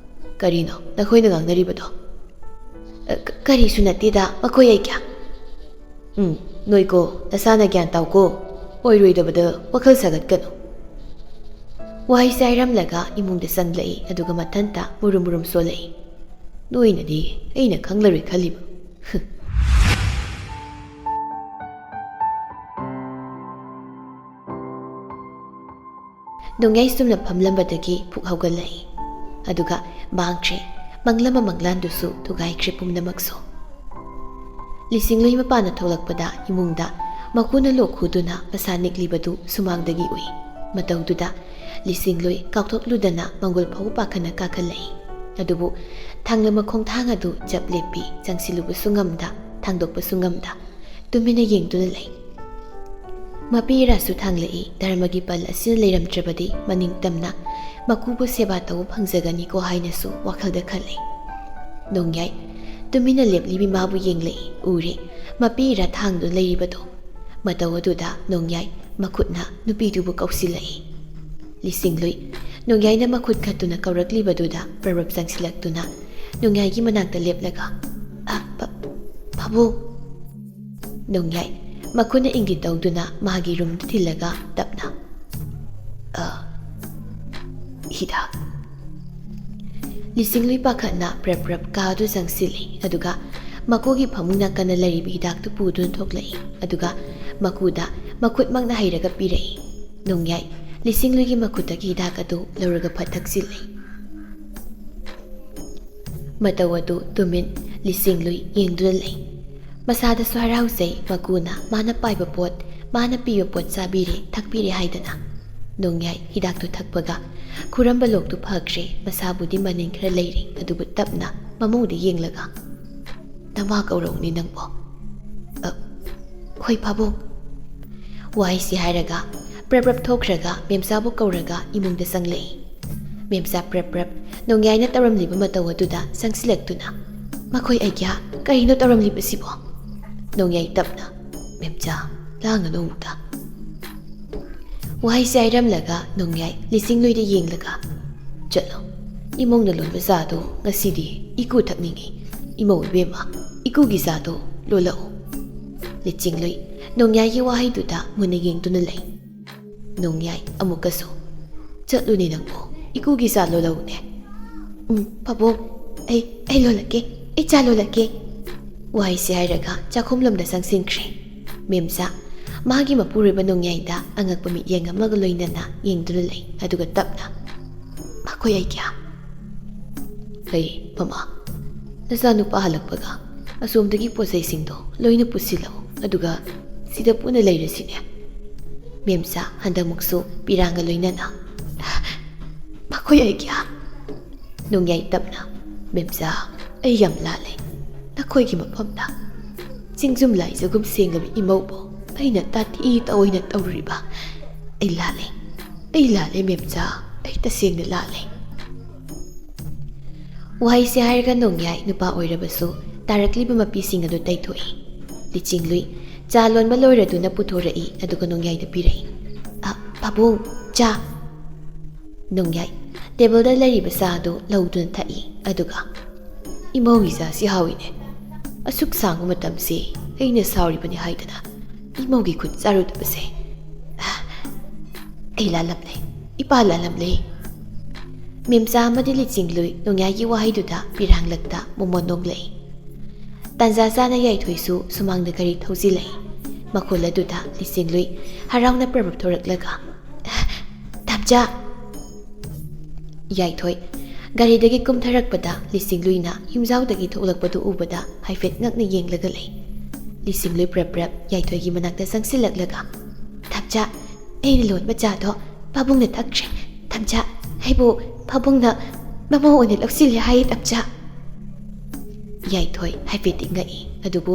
"ꯀꯔꯤꯅꯣ ꯅꯈꯣꯏꯅ ꯉꯥꯡꯅꯔꯤꯕꯗꯣ?" "ꯑ, ꯀ-, ꯀꯔꯤꯁꯨ ꯅꯠꯇꯦꯗ, ꯃꯈꯣꯏ ꯑꯩꯒ"꯫ "ꯎꯝ, ꯅꯣꯏꯀꯣ, ꯅꯁꯥꯅ ꯒ꯭ꯌꯥꯟ ꯇꯥꯎꯀꯣ, ꯑꯣꯏꯔꯣꯏꯗꯕꯗ ꯋꯥꯈꯜ ꯁꯥꯒꯠꯀꯅꯨ"꯫ ꯋꯥꯍꯩꯁꯦ ꯍꯥꯏꯔꯝꯂꯒ ꯏꯃꯨꯡꯗ ꯆꯪꯂꯛꯏ, ꯑꯗꯨꯒ ꯃꯊꯟꯇ ꯃꯨꯔꯨꯝ ꯃꯨꯔꯨꯝ ꯁꯣꯜꯂꯛꯏ꯫ "ꯅꯣꯏꯅꯗꯤ ꯑꯩꯅ ꯈꯪꯂꯔꯣꯏ ꯈꯜꯂꯤꯕ"꯫ ꯅꯣꯡꯌꯥꯏ ꯆꯨꯝꯅ ꯐꯝꯂꯝꯕꯗꯒꯤ ꯐꯨꯛ ꯍꯧꯒꯠꯂꯛꯏ꯫ ꯑꯗꯨꯒ ꯃꯥꯡꯈ꯭ꯔꯦ꯫ ꯃꯪꯂꯝꯕ ꯃꯪꯂꯥꯟꯗꯨꯁꯨ ꯊꯨꯒꯥꯏꯈ꯭ꯔꯦ ꯄꯨꯝꯅꯃꯛꯁꯨ꯫ ꯂꯤꯁꯤꯡꯂꯣꯏ ꯃꯄꯥꯟꯅ ꯊꯣꯛꯂꯛꯄꯗ ꯏꯃꯨꯡꯗ ꯃꯀꯨꯅ ꯂꯣꯛ ꯈꯨꯗꯨꯅ ꯃꯁꯥ ꯅꯤꯛꯂꯤꯕꯗꯨ ꯁꯨꯃꯥꯡꯗꯒꯤ ꯎꯏ꯫ ꯃꯇꯧꯗꯨꯗ ꯂꯤꯁꯤꯡꯂꯣꯏ ꯀꯥꯎꯊꯣꯛꯂꯨꯗꯅ ꯃꯪꯒꯣꯜ ꯐꯥꯎꯕ ꯄꯥꯈꯠꯅ ꯀꯥꯈꯠꯂꯛꯏ꯫ ꯑꯗꯨꯕꯨ ꯊꯥꯡꯂ ꯃꯈꯣꯡ ꯊꯥꯡ ꯑꯗꯨ ꯆꯞ ꯂꯦꯞꯄꯤ, ꯆꯪꯁꯤꯜꯂꯨꯕꯁꯨ ꯉꯝꯗ, ꯊꯥꯡꯗꯣꯛꯄꯁꯨ ꯉꯝꯗ, ꯇꯨꯃꯤꯟꯅ ꯌꯦꯡꯗꯨꯅ ꯂꯩ꯫ ꯃꯄꯤ ꯏꯔꯥꯁꯨ ꯊꯥꯡꯂꯛꯏ꯫ ꯙꯔꯃꯒꯤ ꯄꯜ ꯑꯁꯤꯅ ꯂꯩꯔꯝꯗ꯭ꯔꯕꯗꯤ ꯃꯅꯤꯡ ꯇꯝꯅ ꯃꯀꯨꯕꯨ ꯁꯦꯕꯥ ꯇꯧꯕ ꯐꯪꯖꯒꯅꯤꯀꯣ ꯍꯥꯏꯅꯁꯨ ꯋꯥꯈꯜꯗ ꯈꯜꯂꯤ꯫ ꯅꯣꯡꯌꯥꯏ ꯇꯨꯃꯤꯟꯅ ꯂꯦꯞꯂꯤꯕꯤ ꯃꯥꯕꯨ ꯌꯦꯡꯂꯛꯏ꯫ ꯎꯔꯦ ꯃꯄꯤ ꯏꯔꯥ ꯊꯥꯡꯗꯨꯅ ꯂꯩꯔꯤꯕꯗꯣ꯫ ꯃꯇꯧ ꯑꯗꯨꯗ ꯅꯣꯡꯌꯥꯏ ꯃꯈꯨꯠꯅ ꯅꯨꯄꯤꯗꯨꯕꯨ ꯀꯧꯁꯤꯜꯂꯛꯏ꯫ ꯂꯤꯁꯤꯡꯂꯨꯏ ꯅꯣꯡꯌꯥꯏꯅ ꯃꯈꯨꯠ ꯈꯠꯇꯨꯅ ꯀꯧꯔꯛꯂꯤꯕꯗꯨꯗ ꯄ꯭ꯔꯞ ꯄ꯭ꯔꯞ ꯆꯪꯁꯤꯜꯂꯛꯇꯨꯅ ꯅꯣꯡꯌꯥꯏꯒꯤ ꯃꯅꯥꯛꯇ ꯂꯦꯞꯂꯒ, "ꯑ, ꯄ-, ꯄꯥꯕꯨꯡ"꯫ ꯅꯣꯡꯌꯥꯏ ꯃꯈꯨꯠꯅ ꯏꯪꯒꯤꯠ ꯇꯧꯗꯨꯅ ꯃꯥꯒꯤ ꯔꯨꯝꯗ ꯊꯤꯜꯂꯒ ꯇꯞꯅ, "ꯑ, ꯍꯤꯗꯥꯛ"꯫ ꯂꯤꯁꯤꯡꯂꯨꯏ ꯄꯥꯈꯠꯅ ꯄ꯭ꯔꯞ ꯄ꯭ꯔꯞ ꯀꯥ ꯑꯗꯨ ꯆꯪꯁꯤꯜꯂꯤ, ꯑꯗꯨꯒ ꯃꯀꯨꯒꯤ ꯐꯃꯨꯡ ꯅꯥꯀꯟꯗ ꯂꯩꯔꯤꯕ ꯍꯤꯗꯥꯛꯇꯨ ꯄꯨꯗꯨꯅ ꯊꯣꯛꯂꯛꯏ, ꯑꯗꯨꯒ ꯃꯀꯨꯗ ꯃꯈꯨꯠꯃꯛꯅ ꯍꯩꯔꯒ ꯄꯤꯔꯛꯏ꯫ ꯅꯣꯡꯌꯥꯏ ꯂꯤꯁꯤꯡꯂꯨꯏꯒꯤ ꯃꯈꯨꯠꯇꯒꯤ ꯍꯤꯗꯥꯛ ꯑꯗꯨ ꯂꯧꯔꯒ ꯐꯠ ꯊꯛꯆꯤꯜꯂꯤ꯫ ꯃꯇꯧ ꯑꯗꯨ ꯇꯨꯃꯤꯟ ꯂꯤꯁꯤꯡꯂꯨꯏ ꯌꯦꯡꯗꯨꯅ ꯂꯩ꯫ ꯃꯁꯥꯗꯁꯨ ꯍꯔꯥꯎꯖꯩ, ꯃꯀꯨꯅ ꯃꯥꯅ ꯄꯥꯏꯕ ꯄꯣꯠ, ꯃꯥꯅ ꯄꯤꯕ ꯄꯣꯠ ꯆꯥꯕꯤꯔꯦ, ꯊꯛꯄꯤꯔꯦ ꯍꯥꯏꯗꯅ꯫ ꯅꯣꯡꯌꯥꯏ ꯍꯤꯗꯥꯛꯇꯨ ꯊꯛꯄꯒ ꯈꯨꯔꯝꯕ ꯂꯣꯛꯇꯨ ꯐꯈ꯭ꯔꯦ, ꯃꯁꯥꯕꯨꯗꯤ ꯃꯅꯤꯡ ꯈꯔ ꯂꯩꯔꯤ, ꯑꯗꯨꯕꯨ ꯇꯞꯅ ꯃꯃꯧꯗ ꯌꯦꯡꯂꯒ, "ꯅꯃꯥ ꯀꯧꯔꯛꯎꯅꯦ ꯅꯪꯕꯣ"꯫ "ꯑ, ꯍꯣꯏ ꯄꯥꯕꯨꯡ"꯫ ꯋꯥꯍꯩꯁꯤ ꯍꯥꯏꯔꯒ ꯄ꯭ꯔꯞ ꯄ꯭ꯔꯞ ꯊꯣꯛꯈ꯭ꯔꯒ ꯃꯦꯝꯆꯥꯕꯨ ꯀꯧꯔꯒ ꯏꯃꯨꯡꯗ ꯆꯪꯂꯛꯏ꯫ ꯃꯦꯝꯆꯥ ꯄ꯭ꯔꯞ ꯄ꯭ꯔꯞ ꯅꯣꯡꯌꯥꯏꯅ ꯇꯧꯔꯝꯂꯤꯕ ꯃꯇꯧ ꯑꯗꯨꯗ ꯆꯪꯁꯤꯜꯂꯛꯇꯨꯅ, "ꯃꯈꯣꯏ ꯑꯩꯒ꯭ꯌꯥ, ꯀꯔꯤꯅꯣ ꯇꯧꯔꯝꯂꯤꯕꯁꯤꯕꯣ?" ꯅꯣꯡꯌꯥꯏ ꯇꯞꯅ, "ꯃꯦꯝꯆꯥ, ꯂꯥꯡꯒꯅꯨ ꯑꯃꯨꯛꯇ"꯫ ꯋꯥꯍꯩꯁꯦ ꯍꯥꯏꯔꯝꯂꯒ ꯅꯣꯡꯌꯥꯏ ꯂꯤꯁꯤꯡꯂꯨꯏꯗ ꯌꯦꯡꯂꯒ, "ꯆꯠꯂꯣ, "ꯏꯃꯧꯅ ꯂꯣꯟꯕ ꯆꯥꯗꯣ ꯉꯁꯤꯗꯤ ꯏꯀꯨ ꯊꯛꯅꯤꯡꯉꯤ꯫ ꯏꯃꯧ ꯏꯕꯦꯝꯃ, ꯏꯀꯨꯒꯤ ꯆꯥꯗꯣ ꯂꯣꯜꯂꯛꯎ"꯫ ꯂꯤꯆꯤꯡꯂꯨꯏ ꯅꯣꯡꯌꯥꯏꯒꯤ ꯋꯥꯍꯩꯗꯨꯗ ꯃꯨꯟꯅ ꯌꯦꯡꯗꯨꯅ ꯂꯩ꯫ ꯅꯣꯡꯌꯥꯏ ꯑꯃꯨꯛꯀꯁꯨ, "ꯆꯠꯂꯨꯅꯦ ꯅꯪꯕꯨ, ꯏꯀꯨꯒꯤ ꯆꯥ ꯂꯣꯜꯂꯛꯎꯅꯦ"꯫ "ꯎꯝ, ꯄꯥꯕꯨꯡ, ꯑꯩ, ꯑꯩ ꯂꯣꯜꯂꯛꯀꯦ, ꯑꯩ ꯆꯥ ꯂꯣꯜꯂꯛꯀꯦ"꯫ ꯋꯥꯍꯩꯁꯦ ꯍꯥꯏꯔꯒ ꯆꯥꯛꯈꯨꯝꯂꯣꯝꯗ ꯆꯪꯁꯤꯟꯈ꯭ꯔꯦ꯫ ꯃꯦꯝꯆꯥ ꯃꯥꯒꯤ ꯃꯄꯨꯔꯣꯏꯕ ꯅꯣꯡꯌꯥꯏꯗ ꯑꯉꯛꯄ ꯃꯤꯠꯌꯦꯡ ꯑꯃꯒ ꯂꯣꯏꯅꯅ ꯌꯦꯡꯗꯨꯅ ꯂꯩ, ꯑꯗꯨꯒ ꯇꯞꯅ, "ꯃꯈꯣꯏ ꯑꯩꯒ꯭ꯌꯥ"꯫ "ꯍꯩ, ꯃꯃꯥ, ꯅꯆꯥꯅꯨꯄꯥ ꯍꯜꯂꯛꯄꯒ ꯑꯁꯣꯝꯗꯒꯤ ꯄꯣꯠꯆꯩꯁꯤꯡꯗꯣ ꯂꯣꯏꯅ ꯄꯨꯁꯤꯜꯂꯛꯎ, ꯑꯗꯨꯒ ꯁꯤꯗ ꯄꯨꯟꯅ ꯂꯩꯔꯁꯤꯅꯦ"꯫ ꯃꯦꯝꯆꯥ ꯍꯟꯗꯛꯃꯨꯛꯁꯨ ꯄꯤꯔꯥꯡꯒ ꯂꯣꯏꯅꯅ, "ꯃꯈꯣꯏ ꯑꯩꯒ꯭ꯌꯥ"꯫ ꯅꯣꯡꯌꯥꯏ ꯇꯞꯅ, "ꯃꯦꯝꯆꯥ, ꯑꯩ ꯌꯥꯝ ꯂꯥꯜꯂꯦ꯫ ꯅꯈꯣꯏꯒꯤ ꯃꯐꯝꯗ ꯆꯤꯡꯖꯨꯝ ꯂꯥꯏꯖꯒꯨꯝ ꯁꯦꯡꯂꯕ ꯏꯃꯧꯕꯨ ꯑꯩꯅ ꯇꯥꯊꯤ ꯇꯥꯑꯣꯏꯅ ꯇꯧꯔꯨꯔꯤꯕ꯫ ꯑꯩ ꯂꯥꯜꯂꯦ, ꯑꯩ ꯂꯥꯜꯂꯦ ꯃꯦꯝꯆꯥ, ꯑꯩ ꯇꯁꯦꯡꯅ ꯂꯥꯜꯂꯦ"꯫ ꯋꯥꯍꯩꯁꯦ ꯍꯥꯏꯔꯒ ꯅꯣꯡꯌꯥꯏ ꯅꯨꯄꯥ ꯑꯣꯏꯔꯕꯁꯨ ꯇꯥꯔꯛꯂꯤꯕ ꯃꯄꯤꯁꯤꯡ ꯑꯗꯨ ꯇꯩꯊꯣꯛꯏ꯫ ꯂꯤꯆꯤꯡꯂꯨꯏ ꯆꯥ ꯂꯣꯟꯕ ꯂꯣꯏꯔꯗꯨꯅ ꯄꯨꯊꯣꯔꯛꯏ, ꯑꯗꯨꯒ ꯅꯣꯡꯌꯥꯏꯗ ꯄꯤꯔꯛꯏ꯫ "ꯑ, ꯄꯥꯕꯨꯡ, ꯆꯥ"꯫ ꯅꯣꯡꯌꯥꯏ ꯇꯦꯕꯜꯗ ꯂꯩꯔꯤꯕ ꯆꯥ ꯑꯗꯨ ꯂꯧꯗꯨꯅ ꯊꯛꯏ, ꯑꯗꯨꯒ, "ꯏꯃꯧꯒꯤ ꯆꯥꯁꯤ ꯍꯥꯎꯏꯅꯦ꯫ ꯑꯁꯨꯛ ꯁꯥꯡꯕ ꯃꯇꯝꯁꯤ ꯑꯩꯅ ꯁꯥꯎꯔꯤꯕꯅꯤ ꯍꯥꯏꯗꯅ ꯏꯃꯧꯒꯤ ꯈꯨꯠ ꯆꯥꯔꯨꯗꯕꯁꯦ꯫ ꯑꯩ ꯂꯥꯜꯂꯝꯂꯦ, ꯏꯄꯥ ꯂꯥꯜꯂꯝꯂꯦ"꯫ ꯃꯦꯝꯆꯥ ꯑꯃꯗꯤ ꯂꯤꯆꯤꯡꯂꯨꯏ ꯅꯣꯡꯌꯥꯏꯒꯤ ꯋꯥꯍꯩꯗꯨꯗ ꯄꯤꯔꯥꯡꯂꯛꯇ ꯃꯣꯃꯣꯟ ꯅꯣꯡꯂꯛꯏ꯫ ꯇꯥꯟꯖꯥ ꯆꯥꯅ ꯌꯥꯏꯊꯣꯏꯁꯨ ꯁꯨꯃꯥꯡꯗ ꯒꯥꯔꯤ ꯊꯧꯖꯤꯜꯂꯛꯏ꯫ ꯃꯈꯣꯜ ꯑꯗꯨꯗ ꯂꯤꯆꯤꯡꯂꯨꯏ ꯍꯔꯥꯎꯅ ꯄ꯭ꯔꯕꯞ ꯊꯣꯔꯛꯂꯒ, "ꯇꯥꯝꯆꯥ!" ꯌꯥꯏꯊꯣꯏ ꯒꯥꯔꯤꯗꯒꯤ ꯀꯨꯝꯊꯔꯛꯄꯗ ꯂꯤꯆꯤꯡꯂꯨꯏꯅ ꯌꯨꯝꯖꯥꯎꯗꯒꯤ ꯊꯣꯛꯂꯛꯄꯗꯨ ꯎꯕꯗ ꯍꯥꯏꯐꯦꯠ ꯉꯛꯅ ꯌꯦꯡꯂꯒ ꯂꯩ꯫ ꯂꯤꯆꯤꯡꯂꯨꯏ ꯄ꯭ꯔꯞ ꯄ꯭ꯔꯞ ꯌꯥꯏꯊꯣꯏꯒꯤ ꯃꯅꯥꯛꯇ ꯆꯪꯁꯤꯜꯂꯛꯂꯒ, "ꯇꯥꯝꯆꯥ, ꯑꯩꯅ ꯂꯣꯟꯕ ꯆꯥꯗꯣ ꯄꯥꯕꯨꯡꯅ ꯊꯛꯈ꯭ꯔꯦ꯫ ꯇꯥꯝꯆꯥ, ꯑꯩꯕꯨ ꯄꯥꯕꯨꯡꯅ ꯃꯃꯧ ꯑꯣꯏꯅ ꯂꯧꯁꯤꯜꯂꯦ ꯍꯥꯏꯌꯦ, ꯇꯥꯝꯆꯥ"꯫ ꯌꯥꯏꯊꯣꯏ ꯍꯥꯏꯐꯦꯠꯇꯤ ꯉꯛꯏ, ꯑꯗꯨꯕꯨ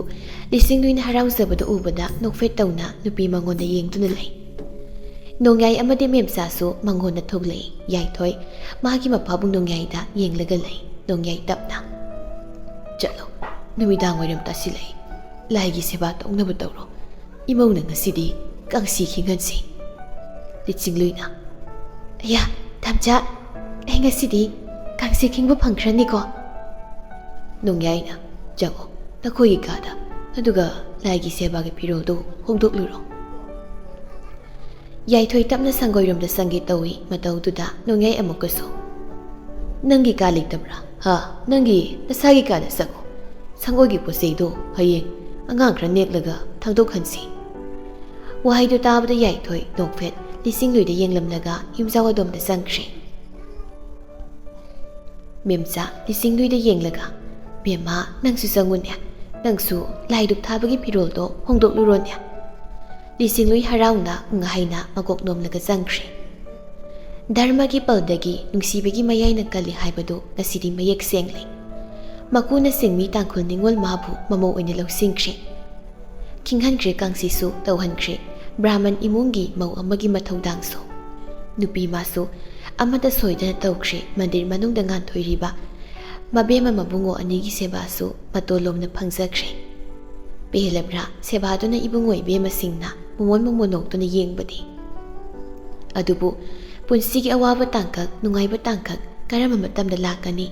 ꯂꯤꯆꯤꯡꯂꯨꯏꯅ ꯍꯔꯥꯎꯖꯕꯗꯨ ꯎꯕꯗ ꯅꯣꯛꯐꯦꯠ ꯇꯧꯅ ꯅꯨꯄꯤ ꯃꯉꯣꯟꯗ ꯌꯦꯡꯗꯨꯅ ꯂꯩ꯫ ꯅꯣꯡꯌꯥꯏ ꯑꯃꯗꯤ ꯃꯦꯝꯆꯥꯁꯨ ꯃꯉꯣꯟꯗ ꯊꯣꯛꯂꯛꯏ꯫ ꯌꯥꯏꯊꯣꯏ ꯃꯥꯒꯤ ꯃꯄꯥꯕꯨꯡ ꯅꯣꯡꯌꯥꯏꯗ ꯌꯦꯡꯂꯒ ꯂꯩ꯫ ꯅꯣꯡꯌꯥꯏ ꯇꯞꯅ, "ꯆꯠꯂꯣ, ꯅꯨꯃꯤꯗꯥꯡ ꯋꯥꯏꯔꯝ ꯇꯥꯁꯤꯜꯂꯛꯏ꯫ ꯂꯥꯏꯒꯤ ꯁꯦꯕꯥ ꯇꯧꯅꯕ ꯇꯧꯔꯣ꯫ ꯏꯃꯧꯅ ꯉꯁꯤꯗꯤ ꯀꯥꯡꯁꯤ ꯈꯤꯡꯍꯟꯁꯤ"꯫ ꯂꯤꯆꯤꯡꯂꯨꯏꯅ, "ꯑꯌꯥ, ꯇꯥꯝꯆꯥ, ꯑꯩ ꯉꯁꯤꯗꯤ ꯀꯥꯡꯁꯤ ꯈꯤꯡꯕ ꯐꯪꯈ꯭ꯔꯅꯤꯀꯣ? ꯅꯣꯡꯌꯥꯏꯅ, "ꯆꯪꯉꯣ, ꯅꯈꯣꯏꯒꯤ ꯀꯥꯗ, ꯑꯗꯨꯒ ꯂꯥꯏꯒꯤ ꯁꯦꯕꯥꯒꯤ ꯐꯤꯔꯣꯜꯗꯨ ꯍꯣꯡꯗꯣꯛꯂꯨꯔꯣ"꯫ ꯌꯥꯏꯊꯣꯏ ꯇꯞꯅ ꯁꯪꯒꯣꯏꯔꯣꯝꯗ ꯆꯪꯒꯦ ꯇꯧꯏ꯫ ꯃꯇꯧꯗꯨꯗ ꯅꯣꯡꯌꯥꯏ ꯑꯃꯨꯛꯀꯁꯨ, "ꯅꯪꯒꯤ ꯀꯥ ꯂꯩꯇꯕ꯭ꯔꯥ? ꯍꯥ? ꯅꯪꯒꯤ ꯅꯁꯥꯒꯤ ꯀꯥꯗ ꯆꯪꯉꯣ꯫ ꯁꯪꯒꯣꯏꯒꯤ ꯄꯣꯠ ꯆꯩꯗꯣ ꯍꯌꯦꯡ ꯑꯉꯥꯡ ꯈꯔ ꯅꯦꯛꯂꯒ ꯊꯥꯡꯗꯣꯛꯍꯟꯁꯤ"꯫ ꯋꯥꯍꯩꯗꯨ ꯇꯥꯕꯗ ꯌꯥꯏꯊꯣꯏ ꯅꯣꯛꯐꯦꯠ ꯂꯤꯁꯤꯡꯂꯨꯏꯗ ꯌꯦꯡꯂꯝꯂꯒ ꯌꯨꯝꯖꯥꯎ ꯑꯗꯣꯝꯗ ꯆꯪꯈ꯭ꯔꯦ꯫ ꯃꯦꯝꯆꯥ ꯂꯤꯁꯤꯡꯂꯨꯏꯗ ꯌꯦꯡꯂꯒ, "ꯕꯦꯝꯃ, ꯅꯪꯁꯨ ꯆꯪꯉꯨꯅꯦ꯫ ꯅꯪꯁꯨ ꯂꯥꯏ ꯙꯨꯞ ꯊꯥꯕꯒꯤ ꯐꯤꯔꯣꯜꯗꯣ ꯍꯣꯡꯗꯣꯛꯂꯨꯔꯣꯅꯦ"꯫ ꯂꯤꯁꯤꯡꯂꯨꯏ ꯍꯔꯥꯎꯅ ꯉꯥꯍꯩꯅ ꯃꯀꯣꯛ ꯅꯣꯝꯂꯒ ꯆꯪꯈ꯭ꯔꯦ꯫ ꯙꯔꯃꯒꯤ ꯄꯜꯗꯒꯤ ꯅꯨꯡꯁꯤꯕꯒꯤ ꯃꯌꯥꯏꯅ ꯀꯜꯂꯤ ꯍꯥꯏꯕꯗꯨ ꯉꯁꯤꯗꯤ ꯃꯌꯦꯛ ꯁꯦꯡꯂꯦ꯫ ꯃꯀꯨꯅ ꯁꯤꯡꯃꯤ ꯇꯥꯡꯈꯨꯜ ꯅꯤꯉꯣꯜ ꯃꯥꯕꯨ ꯃꯃꯧ ꯑꯣꯏꯅ ꯂꯧꯁꯤꯟꯈ꯭ꯔꯦ꯫ ꯈꯤꯡꯍꯟꯈ꯭ꯔꯦ ꯀꯥꯡꯁꯤꯁꯨ, ꯇꯧꯍꯟꯈ꯭ꯔꯦ ꯕ꯭ꯔꯥꯍꯃꯟ ꯏꯃꯨꯡꯒꯤ ꯃꯧ ꯑꯃꯒꯤ ꯃꯊꯧꯗꯥꯡꯁꯨ꯫ ꯅꯨꯄꯤ ꯃꯥꯁꯨ ꯑꯃꯠꯇ ꯁꯣꯏꯗꯅ ꯇꯧꯈ꯭ꯔꯦ꯫ ꯃꯟꯗꯤꯔ ꯃꯅꯨꯡꯗ ꯉꯥꯟꯊꯣꯏꯔꯤꯕ ꯃꯕꯦꯝꯃ ꯃꯕꯨꯡꯉꯣ ꯑꯅꯤꯒꯤ ꯁꯦꯕꯥꯁꯨ ꯃꯇꯣꯜ ꯂꯣꯝꯅ ꯐꯪꯖꯈ꯭ꯔꯦ꯫ ꯄꯦꯜꯂꯕ꯭ꯔꯥ ꯁꯦꯕꯥꯗꯨꯅ ꯏꯕꯨꯡꯉꯣ ꯏꯕꯦꯝꯃꯁꯤꯡꯅ ꯃꯣꯃꯣꯟ ꯃꯣꯃꯣꯟ ꯅꯣꯛꯇꯨꯅ ꯌꯦꯡꯕꯗꯤ? ꯑꯗꯨꯕꯨ ꯄꯨꯟꯁꯤꯒꯤ ꯑꯋꯥꯕ ꯇꯥꯡꯀꯛ, ꯅꯨꯡꯉꯥꯏꯕ ꯇꯥꯡꯀꯛ ꯀꯔꯝꯕ ꯃꯇꯝꯗ ꯂꯥꯛꯀꯅꯤ,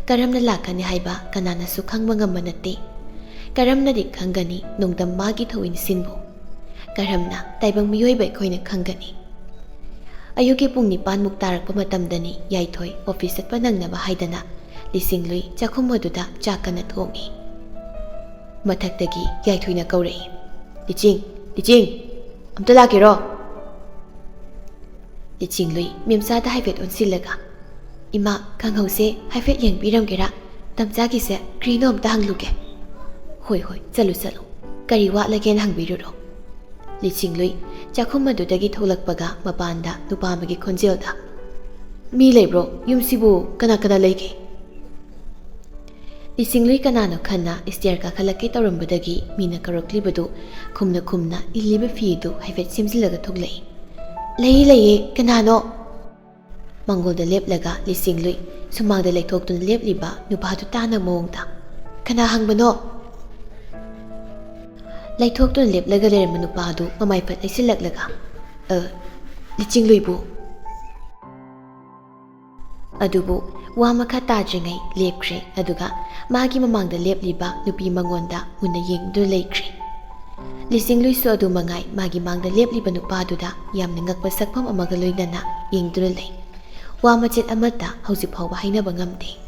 ꯀꯔꯝꯅ ꯂꯥꯛꯀꯅꯤ ꯍꯥꯏꯕ ꯀꯅꯥꯅꯁꯨ ꯈꯪꯕ ꯉꯝꯕ ꯅꯠꯇꯦ꯫ ꯀꯔꯝꯅꯗꯤ ꯈꯪꯒꯅꯤ ꯅꯣꯡꯗꯝ ꯃꯥꯒꯤ ꯊꯧꯏꯟꯁꯤꯡꯕꯨ? ꯀꯔꯝꯅ ꯇꯥꯏꯕꯪ ꯃꯤꯑꯣꯏꯕ ꯑꯩꯈꯣꯏꯅ ꯈꯪꯒꯅꯤ? ꯑꯌꯨꯛꯀꯤ ꯄꯨꯡ ꯅꯤꯄꯥꯟꯃꯨꯛ ꯇꯥꯔꯛꯄ ꯃꯇꯝꯗꯅꯤ ꯌꯥꯏꯊꯣꯏ ꯑꯣꯐꯤꯁ ꯆꯠꯄ ꯅꯪꯅꯕ ꯍꯥꯏꯗꯅ ꯂꯤꯁꯤꯡꯂꯨꯏ ꯆꯥꯛꯈꯨꯝ ꯑꯗꯨꯗ ꯆꯥꯛ ꯀꯟꯅ ꯊꯣꯡꯏ꯫ ꯃꯊꯛꯇꯒꯤ ꯌꯥꯏꯊꯣꯏꯅ ꯀꯧꯔꯛꯏ, "ꯂꯤꯆꯤꯡ, ꯂꯤꯆꯤꯡ, ꯑꯝꯇ ꯂꯥꯛꯀꯦꯔꯣ?" ꯂꯤꯆꯤꯡꯂꯨꯏ ꯃꯦꯝꯆꯥꯗ ꯍꯥꯏꯐꯦꯠ ꯑꯣꯟꯁꯤꯜꯂꯒ, "ꯏꯃꯥ, ꯀꯥꯡꯍꯧꯁꯦ ꯍꯥꯏꯐꯦꯠ ꯌꯦꯡꯕꯤꯔꯝꯒꯦꯔꯥ? ꯇꯝꯆꯥꯒꯤꯁꯦ ꯀꯔꯤꯅꯣ ꯑꯝꯇ ꯍꯪꯂꯨꯒꯦ"꯫ "ꯍꯣꯏ, ꯍꯣꯏ, ꯆꯠꯂꯨ, ꯆꯠꯂꯨ꯫ ꯀꯔꯤ ꯋꯥꯠꯂꯒꯦꯅ ꯍꯪꯕꯤꯔꯨꯔꯣ"꯫ ꯂꯤꯆꯤꯡꯂꯨꯏ ꯆꯥꯛꯈꯨꯝ ꯑꯗꯨꯗꯒꯤ ꯊꯣꯛꯂꯛꯄꯒ ꯃꯄꯥꯟꯗ ꯅꯨꯄꯥ ꯑꯃꯒꯤ ꯈꯣꯟꯖꯦꯜꯗ, "ꯃꯤ ꯂꯩꯕ꯭ꯔꯣ? ꯌꯨꯝꯁꯤꯕꯨ ꯀꯅꯥ ꯀꯅꯥ ꯂꯩꯒꯦ?" ꯂꯤꯆꯤꯡꯂꯨꯏ ꯀꯅꯥꯅꯣ ꯈꯟꯅ ꯏꯁꯇꯤꯌꯔ ꯀꯥꯈꯠꯂꯛꯀꯦ ꯇꯧꯔꯝꯕꯗꯒꯤ ꯃꯤꯅ ꯀꯧꯔꯛꯂꯤꯕꯗꯨ ꯈꯨꯝꯅ ꯈꯨꯝꯅ ꯏꯜꯂꯤꯕ ꯐꯤꯗꯨ ꯍꯥꯏꯐꯦꯠ ꯁꯦꯝꯖꯤꯜꯂꯒ ꯊꯣꯛꯂꯛꯏ꯫ "ꯂꯩꯌꯦ, ꯂꯩꯌꯦ, ꯀꯅꯥꯅꯣ?" ꯃꯥꯡꯒꯣꯜꯗ ꯂꯦꯞꯂꯒ ꯂꯤꯆꯤꯡꯂꯨꯏ ꯁꯨꯃꯥꯡꯗ ꯂꯩꯊꯣꯛꯇꯨꯅ ꯂꯦꯞꯂꯤꯕ ꯅꯨꯄꯥꯗꯨ ꯇꯥꯅ ꯃꯑꯣꯡꯗ, "ꯀꯅꯥ ꯍꯪꯕꯅꯣ?" ꯂꯩꯊꯣꯛꯇꯨꯅ ꯂꯦꯞꯂꯒ ꯂꯩꯔꯝꯕ ꯅꯨꯄꯥꯗꯨ ꯃꯃꯥꯏ ꯐꯠ ꯂꯩꯁꯤꯜꯂꯛꯂꯒ, "ꯑ, ꯂꯤꯆꯤꯡꯂꯨꯏꯕꯨ?" ꯑꯗꯨꯕꯨ ꯋꯥ ꯃꯈꯥ ꯇꯥꯗ꯭ꯔꯤꯉꯩ ꯂꯦꯞꯈ꯭ꯔꯦ, ꯑꯗꯨꯒ ꯃꯥꯒꯤ ꯃꯃꯥꯡꯗ ꯂꯦꯞꯂꯤꯕ ꯅꯨꯄꯤ ꯃꯉꯣꯟꯗ ꯃꯨꯟꯅ ꯌꯦꯡꯗꯨꯅ ꯂꯩꯈ꯭ꯔꯦ꯫ ꯂꯤꯁꯤꯡꯂꯨꯏꯁꯨ ꯑꯗꯨ ꯃꯉꯥꯏ ꯃꯥꯒꯤ ꯃꯥꯡꯗ ꯂꯦꯞꯂꯤꯕ ꯅꯨꯄꯥꯗꯨꯗ ꯌꯥꯝꯅ ꯉꯛꯄ ꯁꯛꯐꯝ ꯑꯃꯒ ꯂꯣꯏꯅꯅ ꯌꯦꯡꯗꯨꯅ ꯂꯩ꯫ ꯋꯥ ꯃꯆꯦꯠ ꯑꯃꯠꯇ ꯍꯧꯖꯤꯛ ꯐꯥꯎꯕ ꯍꯥꯏꯅꯕ ꯉꯝꯗꯦ꯫